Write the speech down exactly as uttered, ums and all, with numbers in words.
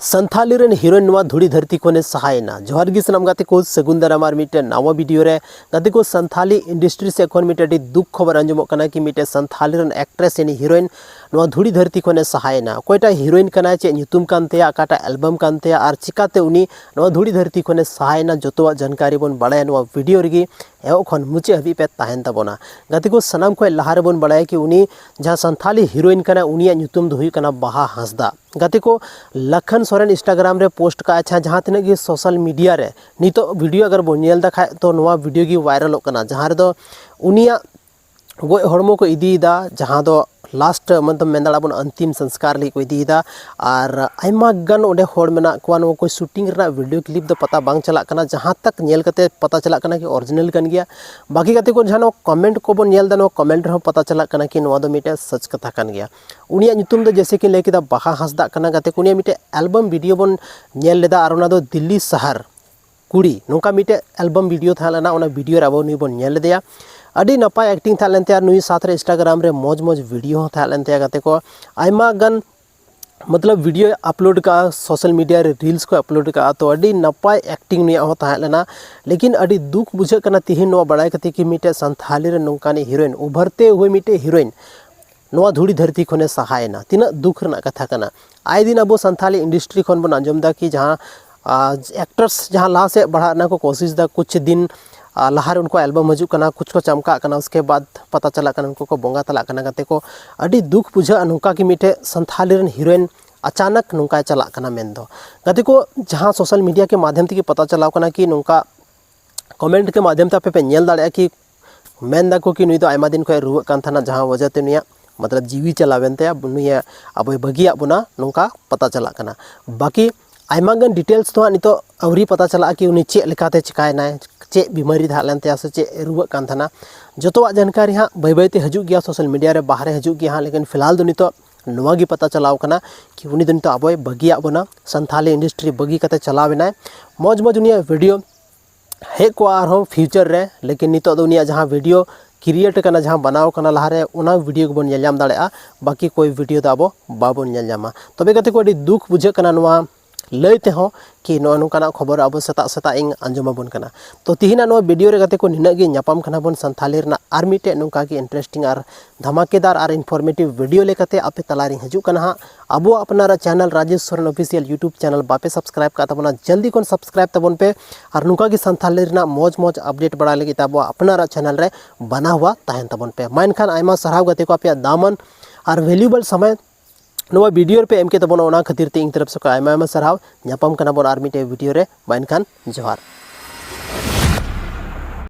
ᱥᱟᱱᱛᱷᱟᱞᱤ ᱨᱮᱱ ᱦᱤᱨᱳᱭᱤᱱ ᱱᱚᱣᱟ ᱫᱷᱩᱲᱤ ᱫᱷᱟᱹᱨᱛᱤ ᱠᱷᱚᱱᱮ ᱥᱟᱦᱟᱭᱮᱱᱟ᱾ ᱡᱚᱦᱟᱨ ᱜᱮ ᱥᱟᱱᱟᱢ ᱜᱟᱛᱮ ᱠᱚ, ᱥᱟᱹᱜᱩᱱ ᱫᱟᱨᱟᱢ ᱟᱨ ᱢᱤᱫᱴᱮᱱ ᱱᱟᱣᱟ ᱵᱷᱤᱰᱤᱭᱳ ᱨᱮ᱾ ᱜᱟᱛᱮ ᱠᱚ, ᱥᱟᱱᱛᱷᱟᱞᱤ ᱤᱱᱰᱟᱥᱴᱨᱤ ᱥᱮᱫ ᱠᱷᱚᱱ ᱢᱤᱫᱴᱮᱱ ᱟᱹᱰᱤ ᱫᱩᱠ ᱠᱷᱚᱵᱚᱨ ᱟᱸᱡᱚᱢᱚᱜ ᱠᱟᱱᱟ ᱠᱤ ᱢᱤᱫᱴᱮᱱ ᱥᱟᱱᱛᱷᱟᱞᱤ ᱨᱮᱱ ᱮᱠᱴᱨᱮᱥ ᱭᱟᱱᱤ ᱦᱤᱨᱳᱭᱤᱱ ᱱᱚᱣᱟ ᱫᱷᱩᱲᱤ ᱫᱷᱟᱹᱨᱛᱤ ᱠᱷᱚᱱᱮ ᱥᱟᱦᱟᱭᱮᱱᱟ᱾ ᱚᱠᱚᱭᱴᱟᱜ ᱦᱤᱨᱳᱭᱤᱱ ᱠᱟᱱᱟᱭ, ᱪᱮᱫ ᱧᱩᱛᱩᱢ ᱠᱟᱱ ᱛᱟᱭᱟ, ᱚᱠᱟᱴᱟᱜ ᱮᱞᱵᱟᱢ ᱠᱟᱱ ᱛᱟᱭᱟ ᱟᱨ ᱪᱤᱠᱟᱛᱮ ᱩᱱᱤ ᱱᱚᱣᱟ ᱫᱷᱩᱲᱤ ᱫᱷᱟᱹᱨᱛᱤ ᱠᱷᱚᱱᱮ ᱥᱟᱦᱟᱭᱮᱱᱟ, ᱡᱚᱛᱚᱣᱟᱜ ᱡᱟᱱᱠᱟᱨᱤ ᱵᱚᱱ ᱵᱟᱲᱟᱭᱟ ᱱᱚᱣᱟ ᱵᱷᱤᱰᱤᱭᱳ ᱨᱮᱜᱮ᱾ ᱮᱦᱚᱵ ᱠᱷᱚᱱ ᱢᱩᱪᱟᱹᱫ ᱦᱟᱹᱵᱤᱡ ᱯᱮ ᱛᱟᱦᱮᱱ ᱛᱟᱵᱚᱱᱟ᱾ ᱜᱟᱛᱮ ᱠᱚ, ᱥᱟᱱᱟᱢ ᱠᱷᱚᱱ ᱞᱟᱦᱟ ᱨᱮᱵᱚᱱ ᱵᱟᱲᱟᱭᱟ ᱠᱤ ᱩᱱᱤ ᱡᱟᱦᱟᱸ ᱥᱟᱱᱛᱷᱟᱞᱤ ᱦᱤᱨᱳᱭᱤᱱ ᱠᱟᱱᱟ, ᱩᱱᱤᱭᱟᱜ ᱧᱩᱛᱩᱢ ᱫᱚ ᱦᱩᱭᱩᱜ ᱠᱟᱱᱟ ᱵᱟᱦᱟ ᱦᱟᱸᱥᱫᱟ᱾ ᱜᱟᱛᱮ ᱠᱚ, ᱞᱟᱠᱷᱟᱱ ᱥᱚᱨᱮᱱ ᱤᱱᱥᱴᱟᱜᱨᱟᱢ ᱨᱮ ᱯᱳᱥᱴ ᱠᱟᱜᱼᱟ, ᱡᱟᱦᱟᱸ ᱡᱟᱦᱟᱸ ᱛᱤᱱᱟᱹᱜ ᱜᱮ ᱥᱳᱥᱟᱞ ᱢᱤᱰᱤᱭᱟ ᱨᱮ ᱱᱤᱛᱚᱜ ᱵᱷᱤᱰᱤᱭᱳ ᱟᱜᱟᱨ ᱵᱚᱱ ᱧᱮᱞ ᱮᱫᱟ ᱠᱷᱟᱡ, ᱛᱚ ᱱᱚᱣᱟ ᱵᱷᱤᱰᱤᱭᱳ ᱜᱮ ᱵᱷᱟᱭᱨᱟᱞᱚᱜ ᱠᱟᱱᱟ, ᱡᱟᱦᱟᱸ ᱨᱮᱫᱚ ᱩᱱᱤᱭᱟᱜ ᱜᱚᱡ ᱦᱚᱲᱢᱚ ᱠᱚ ᱤᱫᱤᱭᱮᱫᱟ, ᱡᱟᱦᱟᱸ ᱫᱚ ᱞᱟᱥᱴ ᱢᱚᱛᱞᱚᱵ ᱢᱮᱱ ᱫᱟᱲᱮᱭᱟᱜᱼᱟ ᱵᱚᱱ ᱚᱱᱛᱤᱢ ᱥᱚᱝᱥᱠᱟᱨ ᱞᱟᱹᱜᱤᱫ ᱠᱚ ᱤᱫᱤᱭᱮᱫᱟ᱾ ᱟᱨ ᱟᱭᱢᱟ ᱜᱟᱱ ᱚᱸᱰᱮ ᱦᱚᱲ ᱢᱮᱱᱟᱜ ᱠᱚᱣᱟ᱾ ᱱᱚᱣᱟ ᱠᱚ ᱥᱩᱴᱤᱝ ᱨᱮᱱᱟᱜ ᱵᱷᱤᱰᱤᱭᱳ ᱠᱞᱤᱯ ᱫᱚ ᱯᱟᱛᱟ ᱵᱟᱝ ᱪᱟᱞᱟᱜ ᱠᱟᱱᱟ, ᱡᱟᱦᱟᱸ ᱛᱟᱠ ᱧᱮᱞ ᱠᱟᱛᱮ ᱯᱟᱛᱟ ᱪᱟᱞᱟᱜ ᱠᱟᱱᱟ ᱠᱤ ᱚᱨᱤᱡᱤᱱᱟᱞ ᱠᱟᱱ ᱜᱮᱭᱟ᱾ ᱵᱟᱹᱠᱤ ᱜᱟᱛᱮ ᱠᱚ, ᱡᱟᱦᱟᱸ ᱱᱚᱣᱟ ᱠᱚᱢᱮᱱᱴ ᱠᱚᱵᱚᱱ ᱧᱮᱞ ᱮᱫᱟ, ᱱᱚᱣᱟ ᱠᱚᱢᱮᱱᱴ ᱨᱮᱦᱚᱸ ᱯᱟᱛᱟ ᱪᱟᱞᱟᱜ ᱠᱟᱱᱟ ᱠᱤ ᱱᱚᱣᱟ ᱫᱚ ᱢᱤᱫᱴᱮᱱ ᱥᱟᱪ ᱠᱟᱛᱷᱟ ᱠᱟᱱ ᱜᱮᱭᱟ᱾ ᱩᱱᱤᱭᱟᱜ ᱧᱩᱛᱩᱢ ᱫᱚ ᱡᱮᱭᱥᱮ ᱠᱤ ᱞᱟᱹᱭ ᱠᱮᱫᱟ ᱵᱟᱦᱟ ᱦᱟᱸᱥᱫᱟᱜ ᱠᱟᱱᱟ᱾ ᱜᱟᱛᱮ ᱠᱚ, ᱩᱱᱤᱭᱟᱜ ᱢᱤᱫᱴᱮᱱ ᱮᱞᱵᱟᱢ ᱵᱷᱤᱰᱤᱭᱳ ᱵᱚᱱ ᱧᱮᱞ ᱞᱮᱫᱟ, ᱟᱨ ᱚᱱᱟ ᱫᱚ ᱫᱤᱞᱞᱤ ᱥᱟᱦᱟᱨ ᱠᱩᱲᱤ, ᱱᱚᱝᱠᱟ ᱢᱤᱫᱴᱮᱡ ᱮᱞᱵᱟᱢ ᱵᱷᱤᱰᱤᱭᱳ ᱛᱟᱦᱮᱸ ᱞᱮᱱᱟ᱾ ᱚᱱᱟ ᱵᱷᱤᱰᱤᱭᱳ ᱨᱮ ᱟᱵᱚ ᱱᱩᱭ ᱵᱚᱱ ᱧᱮᱞ ᱞᱮᱫᱮᱭᱟ᱾ ᱟᱹᱰᱤ ᱱᱟᱯᱟᱭ ᱮᱠᱴᱤᱝ ᱛᱟᱦᱮᱸ ᱞᱮᱱ ᱛᱟᱭᱟ᱾ ᱱᱩᱭ ᱥᱟᱛᱷ ᱨᱮ ᱤᱱᱥᱴᱟᱜᱨᱟᱢ ᱨᱮ ᱢᱚᱡᱽ ᱢᱚᱡᱽ ᱵᱷᱤᱰᱤᱭᱳ ᱦᱚᱸ ᱛᱟᱦᱮᱸ ᱞᱮᱱ ᱛᱟᱭᱟ᱾ ᱜᱟᱛᱮ ᱠᱚ, ᱟᱭᱢᱟ ᱜᱟᱱ ᱢᱚᱛᱞᱚᱵ ᱵᱷᱤᱰᱤᱭᱳᱭ ᱟᱯᱞᱳᱰ ᱠᱟᱜᱼᱟ, ᱥᱳᱥᱟᱞ ᱢᱤᱰᱤᱭᱟ ᱨᱮ ᱨᱤᱞᱥ ᱠᱚ ᱟᱯᱞᱳᱰ ᱠᱟᱜᱼᱟ᱾ ᱛᱚ ᱟᱹᱰᱤ ᱱᱟᱯᱟᱭ ᱮᱠᱴᱤᱝ ᱱᱩᱭᱟᱜ ᱦᱚᱸ ᱛᱟᱦᱮᱸ ᱞᱮᱱᱟ᱾ ᱞᱮᱠᱤᱱ ᱟᱹᱰᱤ ᱫᱩᱠ ᱵᱩᱡᱷᱟᱹᱜ ᱠᱟᱱᱟ ᱛᱤᱦᱤᱧ ᱱᱚᱣᱟ ᱵᱟᱲᱟᱭ ᱠᱟᱛᱮ ᱠᱤ ᱢᱤᱫᱴᱮᱡ ᱥᱟᱱᱛᱷᱟᱞᱤ ᱨᱮ ᱱᱚᱝᱠᱟᱱᱤᱡ ᱦᱤᱨᱳᱭᱤᱱ, ᱩᱵᱷᱟᱨᱛᱮ ᱦᱩᱭ ᱢᱤᱫᱴᱮᱡ ᱦᱤᱨᱳᱭᱤᱱ ᱱᱚᱣᱟ ᱫᱷᱩᱲᱤ ᱫᱷᱟᱹᱨᱛᱤ ᱠᱷᱚᱱᱮ ᱥᱟᱦᱟᱭᱮᱱᱟ᱾ ᱛᱤᱱᱟᱹᱜ ᱫᱩᱠ ᱨᱮᱱᱟᱜ ᱠᱟᱛᱷᱟ ᱠᱟᱱᱟ᱾ ᱟᱭ ᱫᱤᱱ ᱟᱵᱚ ᱥᱟᱱᱛᱷᱟᱞᱤ ᱤᱱᱰᱟᱥᱴᱨᱤ ᱠᱷᱚᱱ ᱵᱚᱱ ᱟᱸᱡᱚᱢ ᱮᱫᱟ ᱠᱤ ᱡᱟᱦᱟᱸ, ᱟᱨ, ᱮᱠᱴᱨᱮᱥ ᱡᱟᱦᱟᱸ ᱞᱟᱦᱟ ᱥᱮᱫ ᱵᱟᱲᱦᱟᱜ ᱨᱮᱱᱟᱜ ᱠᱚ ᱠᱳᱥᱤᱥ ᱮᱫᱟ, ᱠᱩᱪ ᱫᱤᱱ, ᱟᱨ, ᱞᱟᱦᱟ ᱨᱮ ᱩᱱᱠᱩᱣᱟᱜ ᱮᱞᱵᱟᱢ ᱦᱤᱡᱩᱜ ᱠᱟᱱᱟ, ᱠᱩᱪ ᱠᱚ ᱪᱟᱢᱠᱟᱜ ᱠᱟᱱᱟ, ᱩᱥᱠᱮ ᱵᱟᱫ ᱯᱟᱛᱟ ᱪᱟᱞᱟᱜ ᱠᱟᱱᱟ, ᱩᱱᱠᱩ ᱠᱚ ᱵᱚᱸᱜᱟ ᱛᱟᱞᱟᱜ ᱠᱟᱱᱟ᱾ ᱜᱟᱛᱮ ᱠᱚ, ᱟᱹᱰᱤ ᱫᱩᱠ ᱵᱩᱡᱷᱟᱹᱜᱼᱟ ᱱᱚᱝᱠᱟ ᱠᱤ ᱢᱤᱫᱴᱮᱡ ᱥᱟᱱᱛᱷᱟᱞᱤ ᱨᱮᱱ ᱦᱤᱨᱳᱭᱤᱱ ᱟᱪᱟᱱᱟᱠ ᱱᱚᱝᱠᱟᱭ ᱪᱟᱞᱟᱜ ᱠᱟᱱᱟ ᱢᱮᱱᱫᱚ᱾ ᱜᱟᱛᱮ ᱠᱚ, ᱡᱟᱦᱟᱸ ᱥᱳᱥᱟᱞ ᱢᱤᱰᱤᱭᱟ ᱠᱮ ᱢᱟᱫᱷᱭᱚᱢ ᱛᱮᱜᱮ ᱯᱟᱛᱟ ᱪᱟᱞᱟᱣ ᱠᱟᱱᱟ ᱠᱤ ᱱᱚᱝᱠᱟ ᱠᱚᱢᱮᱱᱴ ᱠᱮ ᱢᱟᱫᱷᱭᱚᱢ ᱛᱮ ᱟᱯᱮ ᱯᱮ ᱧᱮᱞ ᱫᱟᱲᱮᱭᱟᱜᱼᱟ ᱠᱤ ᱢᱮᱱ ᱫᱟᱠᱚ ᱠᱤ ᱱᱩᱭ ᱫᱚ ᱟᱭᱢᱟ ᱫᱤᱱ ᱠᱷᱚᱱ ᱨᱩᱣᱟᱹᱜ ᱠᱟᱱ ᱛᱟᱦᱮᱱᱟ, ᱡᱟᱦᱟᱸ ᱣᱟᱡᱟ ᱛᱮ ᱱᱩᱭᱟᱜ ᱢᱚᱛᱞᱚᱵ ᱡᱤᱣᱤ ᱪᱟᱞᱟᱣᱮᱱ ᱛᱟᱭᱟ, ᱱᱩᱭ ᱟᱵᱚᱭ ᱵᱟᱹᱜᱤᱭᱟᱜ ᱵᱚᱱᱟ, ᱱᱚᱝᱠᱟ ᱯᱟᱛᱟ ᱪᱟᱞᱟᱜ ᱠᱟᱱᱟ᱾ ᱵᱟᱹᱠᱤ ᱟᱭᱢᱟ ᱜᱟᱱ ᱰᱤᱴᱮᱞᱥ ᱫᱚ ᱦᱟᱸᱜ ᱱᱤᱛᱚᱜ ᱟᱹᱣᱨᱤ ᱯᱟᱛᱟ ᱪᱟᱞᱟᱜᱼᱟ ᱠᱤ ᱩᱱᱤ ᱪᱮᱫ ᱞᱮᱠᱟᱛᱮ ᱪᱤᱠᱟᱭᱮᱱᱟᱭ, ᱪᱮᱫ ᱵᱤᱢᱟᱨᱤ ᱛᱟᱦᱮᱸ ᱞᱮᱱ ᱛᱟᱭᱟ ᱥᱮ ᱪᱮᱫ ᱨᱩᱣᱟᱹᱜ ᱠᱟᱱ ᱛᱟᱦᱮᱱᱟ᱾ ᱡᱚᱛᱚᱣᱟᱜ ᱡᱟᱱᱠᱟᱨᱤ ᱦᱟᱸᱜ ᱵᱟᱹᱭ ᱵᱟᱹᱭ ᱛᱮ ᱦᱤᱡᱩᱜ ᱜᱮᱭᱟ, ᱥᱳᱥᱟᱞ ᱢᱤᱰᱤᱭᱟ ᱨᱮ ᱵᱟᱦᱨᱮ ᱦᱤᱡᱩᱜ ᱜᱮᱭᱟ ᱦᱟᱸᱜ᱾ ᱞᱮᱠᱤᱱ ᱯᱷᱤᱞᱦᱟᱞ ᱫᱚ ᱱᱤᱛᱚᱜ ᱱᱚᱣᱟ ᱜᱮ ᱯᱟᱛᱟ ᱪᱟᱞᱟᱣ ᱠᱟᱱᱟ ᱠᱤ ᱩᱱᱤ ᱫᱚ ᱱᱤᱛᱚᱜ ᱟᱵᱚᱭ ᱵᱟᱹᱜᱤᱭᱟᱜ ᱵᱚᱱᱟ, ᱥᱟᱱᱛᱷᱟᱞᱤ ᱤᱱᱰᱟᱥᱴᱨᱤ ᱵᱟᱹᱜᱤ ᱠᱟᱛᱮ ᱪᱟᱞᱟᱣ ᱮᱱᱟᱭ᱾ ᱢᱚᱡᱽ ᱢᱚᱡᱽ ᱩᱱᱤᱭᱟᱜ ᱵᱷᱤᱰᱤᱭᱳ ᱦᱮᱡ ᱠᱚᱜᱼᱟ ᱟᱨᱦᱚᱸ ᱯᱷᱤᱭᱩᱪᱟᱨ ᱨᱮ, ᱞᱮᱠᱤᱱ ᱱᱤᱛᱚᱜ ᱫᱚ ᱩᱱᱤᱭᱟᱜ ᱡᱟᱦᱟᱸ ᱵᱷᱤᱰᱤᱭᱳ ᱠᱨᱤᱭᱮᱴ ᱟᱠᱟᱱᱟ, ᱡᱟᱦᱟᱸ ᱵᱮᱱᱟᱣ ᱟᱠᱟᱱᱟ ᱞᱟᱦᱟᱨᱮ, ᱚᱱᱟ ᱵᱷᱤᱰᱤᱭᱳ ᱜᱮᱵᱚᱱ ᱧᱮᱞ ᱧᱟᱢ ᱫᱟᱲᱮᱭᱟᱜᱼᱟ, ᱵᱟᱹᱠᱤ ᱠᱚᱭ ᱵᱷᱤᱰᱤᱭᱳ ᱫᱚ ᱟᱵᱚ ᱵᱟᱵᱚᱱ ᱧᱮᱞ ᱧᱟᱢᱟ᱾ ᱛᱚᱵᱮ ᱜᱟᱛᱮ ᱠᱚ, ᱟᱹᱰᱤ ᱫᱩᱠ ᱵᱩᱡᱷᱟᱹᱜ ᱠᱟᱱᱟ ᱱᱚᱣᱟ ᱞᱟᱹᱭ ᱛᱮᱦᱚᱸ ᱠᱤ ᱱᱚᱜᱼᱚ ᱱᱚᱝᱠᱟᱱᱟᱜ ᱠᱷᱚᱵᱚᱨ ᱟᱵᱚ ᱥᱮᱛᱟᱜ ᱥᱮᱛᱟᱜ ᱤᱧ ᱟᱸᱡᱚᱢ ᱟᱵᱚᱱ ᱠᱟᱱᱟ᱾ ᱛᱚ ᱛᱤᱦᱤᱧᱟᱜ ᱱᱚᱣᱟ ᱵᱷᱤᱰᱤᱭᱳ ᱨᱮ ᱜᱟᱛᱮ ᱠᱚ ᱱᱤᱱᱟᱹᱜ ᱜᱮ᱾ ᱧᱟᱯᱟᱢ ᱠᱟᱱᱟ ᱵᱚᱱ ᱥᱟᱱᱛᱷᱟᱞᱤ ᱨᱮᱱᱟᱜ ᱟᱨ ᱢᱤᱫᱴᱮᱡ ᱱᱚᱝᱠᱟ ᱜᱮ ᱤᱱᱴᱟᱨᱮᱥᱴᱤᱝ ᱟᱨ ᱫᱷᱟᱢᱟᱠᱮᱫᱟᱨ ᱟᱨ ᱤᱱᱯᱷᱚᱨᱢᱮᱴᱤᱵᱷ ᱵᱷᱤᱰᱤᱭᱳ ᱞᱮᱠᱟᱛᱮ ᱟᱯᱮ ᱛᱟᱞᱟᱨᱤᱧ ᱦᱤᱡᱩᱜ ᱠᱟᱱᱟ ᱦᱟᱸᱜ᱾ ᱟᱵᱚᱣᱟᱜ ᱟᱯᱱᱟᱨᱟᱜ channel Rajesh Soren official YouTube channel ᱵᱟᱯᱮ ᱥᱟᱵᱥᱠᱨᱟᱭᱤᱵ ᱠᱟᱜ ᱛᱟᱵᱚᱱᱟ, ᱡᱚᱞᱫᱤ ᱠᱷᱚᱱ ᱥᱟᱵᱥᱠᱨᱟᱭᱤᱵ ᱛᱟᱵᱚᱱ ᱯᱮ᱾ ᱟᱨ ᱱᱚᱝᱠᱟ ᱜᱮ ᱥᱟᱱᱛᱷᱟᱞᱤ ᱨᱮᱱᱟᱜ ᱢᱚᱡᱽ ᱢᱚᱡᱽ ᱟᱯᱰᱮᱴ ᱵᱟᱲᱟᱭ ᱞᱟᱹᱜᱤᱫ ᱛᱮ ᱟᱵᱚᱣᱟᱜ ᱟᱯᱱᱟᱨᱟᱜ ᱪᱮᱱᱮᱞ ᱨᱮ ᱵᱟᱱᱟ ᱦᱩᱣᱟ ᱛᱟᱦᱮᱱ ᱛᱟᱵᱚᱱ ᱯᱮ᱾ ᱢᱟ ᱮᱱᱠᱷᱟᱱ ᱟᱭᱢᱟ ᱥᱟᱨᱦᱟᱣ ᱜᱟᱛᱮ ᱠᱚ, ᱟᱯᱮᱭᱟᱜ ᱫᱟᱢᱟᱱ ᱟᱨ ᱵᱷᱮᱞᱩᱭᱮᱵᱚᱞ ᱥᱚᱢᱚᱭ ᱱᱚᱣᱟ ᱵᱷᱤᱰᱤᱭᱳ ᱨᱮᱯᱮ ᱮᱢ ᱠᱮᱫ ᱛᱟᱵᱚᱱᱟ, ᱚᱱᱟ ᱠᱷᱟᱹᱛᱤᱨ ᱛᱮ ᱤᱧ ᱛᱚᱨᱚᱯ ᱥᱮᱫ ᱠᱷᱚᱱ ᱟᱭᱢᱟ ᱟᱭᱢᱟ ᱥᱟᱨᱦᱟᱣ᱾ ᱧᱟᱯᱟᱢ ᱠᱟᱱᱟ ᱵᱚᱱ ᱟᱨ ᱢᱤᱫᱴᱮᱡ ᱵᱷᱤᱰᱤᱭᱳ ᱨᱮ᱾ ᱢᱟ ᱮᱱᱠᱷᱟᱱ ᱡᱚᱦᱟᱨ᱾